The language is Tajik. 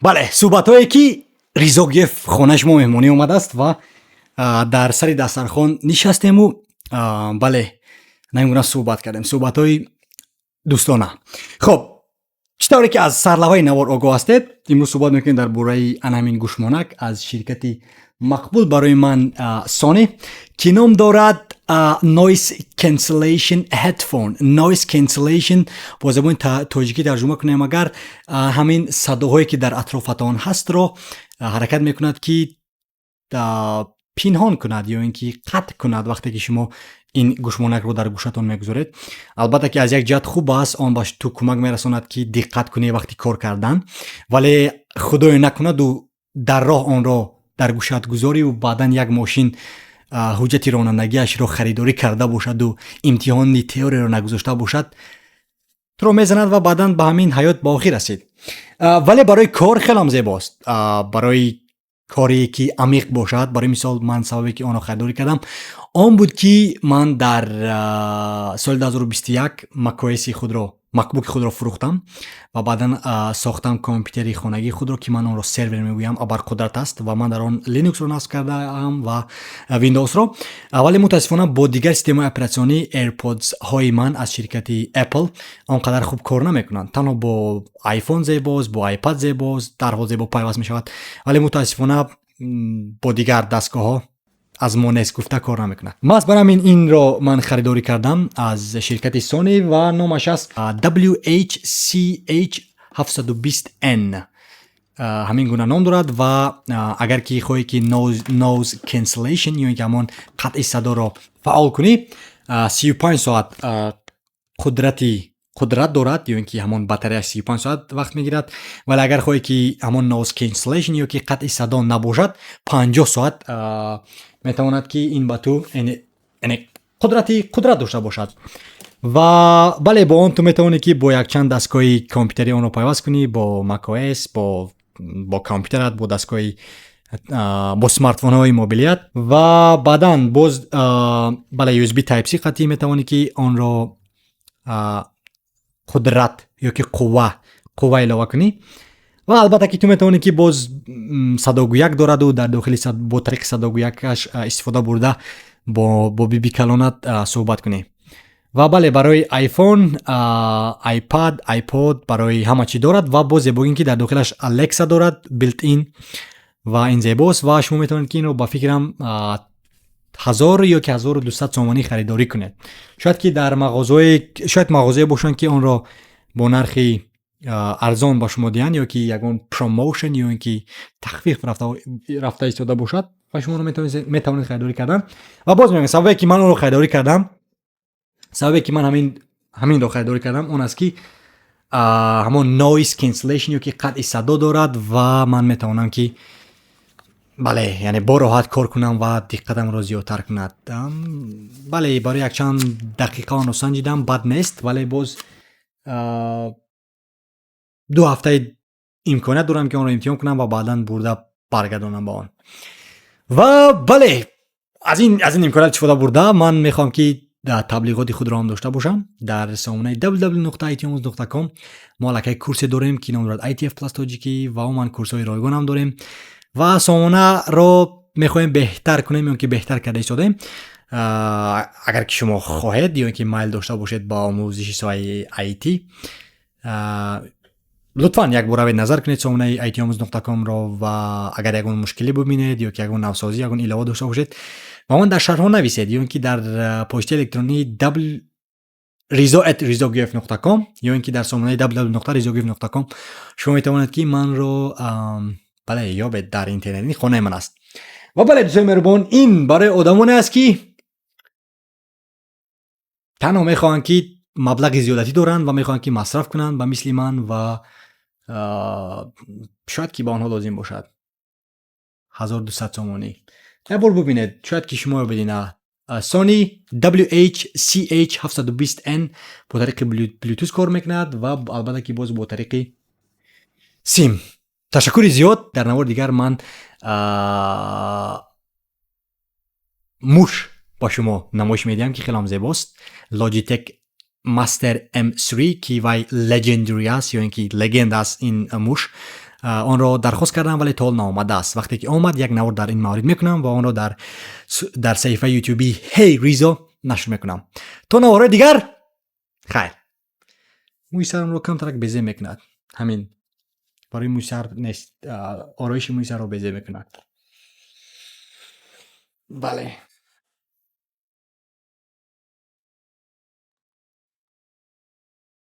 Бале, суҳбатҳое, ки Ризогиев хонаи шумо меҳмонӣ омадааст ва дар сари дастархон нишастему, бале, на ин гуна суҳбат кардем, суҳбатҳои дӯстона. Хоб, чӣ тавре ки аз сарлавҳаи навор огоҳ ҳастед, имрӯз суҳбат мекунем дар бораи ана ҳамин гӯшмонак аз ширкати мақбул барои ман, Sony, ки ном дорад Noise Cancellation Headphone. Noise Cancellation бо забони тоҷикӣ тарҷума кунем агар, ҳамин садоҳое, ки дар атрофатон ҳастро ҳаракат мекунад, ки пинҳон кунад ё ин ки қатъ кунад, вақте ки шумо ин гӯшмонакро дар гӯшатон мегузоред. Албатта, ки аз як ҷиҳат хуб аст, он ба ту кӯмак мерасонад, ки диққат кунӣ вақти кор кардан, вале худое накунаду дар роҳ онро дар гӯшат гузориву баъдан як мошин ҳуҷҷати ронандагиашро харидорӣ карда бошаду имтиҳони теорияро нагузошта бошад, туро мезанад ва баъдан ба ҳамин ҳаёт ба охир расид. Вале барои кор хелам зебост, барои коре ки амиқ бошад. Барои мисол, ман сабабе, ки онро харидорӣ кардам, он буд, ки ман дар соли 2021 macOS худро, MacBook худро фурӯхтам ва баъдан сохтам компютери хонагии худро, ки ман онро сервер мегӯям, абарқудрат аст ва ман дар он Linuxро насб кардаам ва Windowsро. Вале мутаассифона бо дигар системаи оператсионӣ AirPods ҳои ман аз ширкати Apple он қадар хуб кор намекунанд. Танҳо бо iPhone зебост, бо iPad зебост, дарҳол зебо пайваст мешавад, вале мутаассифона бо дигар дастгоҳҳо аз мо нест гуфта кор намекунад. Маҳз барои ҳамин инро ман харидорӣ кардам аз ширкати Sony ва номаш аст WHCH 720N, ҳамин гуна ном дорад. Ва агар ки хоҳӣ, ки noise cancellation ё ин ки ҳамон қатъи садоро фаъол кунӣ, 35 соат қудрат дорад ё ин ки ҳамон батареяш 35 соат вақт мегирад. Вале агар хоҳӣ, ки ҳамон noise cancellation ё ки қатъи садо набошад, 50 соат метавонад, ки ин ба ту, яъне қудрат дошта бошад. Ва бале, бо он ту метавонӣ, ки бо якчанд дастгоҳи компютерӣ онро пайваст кунӣ, бо macOS, бо компютерат, бо дастгоҳи, бо смартфонҳои мобилият. Ва баъдан боз, бале, USB Type C қатъӣ метавонӣ, ки онро қудрат ё ки қувва илова кунӣ. Ва албатта, ки ту метавонӣ, ки боз садогӯяк дораду дар дохили бо тариқи садогӯякаш истифода бурда бо биби калонат суҳбат кунӣ. Ва бале, барои iPhone, iPad, iPod, барои ҳама чӣ дорад. Ва боз зебогин, ки дар дохилаш Alexa дорад built in ва ин зебост. Ва шумо метавонед, ки инро, ба фикрам, 1000 ё ки 1200 сомонӣ харидорӣ кунед. Шояд ки дар мағозаое, шояд мағозае бошанд, ки онро бо нархи арзон ба шумо диҳанд ё ки ягон promotion ё ин ки тахфиф рафта истода бошад ва шуморо метавонед харидорӣ кардан. Ва боз мегӯям, сабабе, ки ман онро харидорӣ кардам, сабабе, ки ман ҳаминро харидорӣ кардам, он аст, ки ҳамон noise cancellation ё ки қатъи садо дорад ва ман метавонам, ки бале, яъне бо роҳат кор кунам ва диққатамро зиёдтар кунад. Бале, барои якчанд дақиқа онро санҷидам, бад нест, вале боз 2 ҳафтаи имконият дорам, ки онро имтиҳон кунам ва баъдан бурда баргардонам ба он. Ва бале, аз ин имконият истифода бурда, ман мехоҳам, ки таблиғоти худро ҳам дошта бошам. Дар сомонаи www.itomuz.com мо аллакай курсе дорем, ки ном дорад ITF Plus тоҷикӣ, ва умуман курсҳои ройгон ҳам дорем ва сомонаро мехоҳем беҳтар кунем ё ки беҳтар карда истодаем. Агар ки шумо хоҳед ё ин ки майл дошта бошед ба омӯзиши соҳаи IT, лутфан як бор равед, назар кунед сомонаи itомӯз.comро ва агар ягон мушкилӣ бубинед ё ки ягон навсозӣ, ягон илова дошта бошед, ба ман дар шарҳҳо нависед ё ин ки дар почтаи электронӣ rizo@rizoguev.com ё ин ки дар сомонаи www.rizoguev.com шумо метавонед, ки манро, бале, ёбед дар интернет. Ин хонаи ман аст. Ва бале, дӯстони меҳрубон, ин барои одамоне аст, ки танҳо мехоҳанд, ки маблағи зиёдатӣ доранд ва мехоҳанд, ки масраф кунанд ба мисли ман ва шояд ки ба онҳо лозим бошад. 1200 сомонӣ. Як бор бубинед, шояд ки шумо ёбед. Ина Sony WHCH 720N бо тариқи Bluetooth кор мекунад ва албатта, ки боз бо тариқи сим. Ташаккури зиёд. Дар навори дигар ман муш ба шумо намоиш медиҳам, ки хелам зебост, Logitech Master M3, ки вай legendary аст ё ин ки легенда аст ин муш. Онро дархост кардам, вале то ҳол наомадааст. Вақте ки омад, як навор дар ин маврид мекунам ва онро дар саҳифаи ютубии Ҳей Ризо нашр мекунам. То наворҳои дигар, хайр. Мӯи сарамро камтарак безеб мекунад. Ҳамин барои мӯи сар нест, ороиши мӯи сарро безеб мекунад. Бале.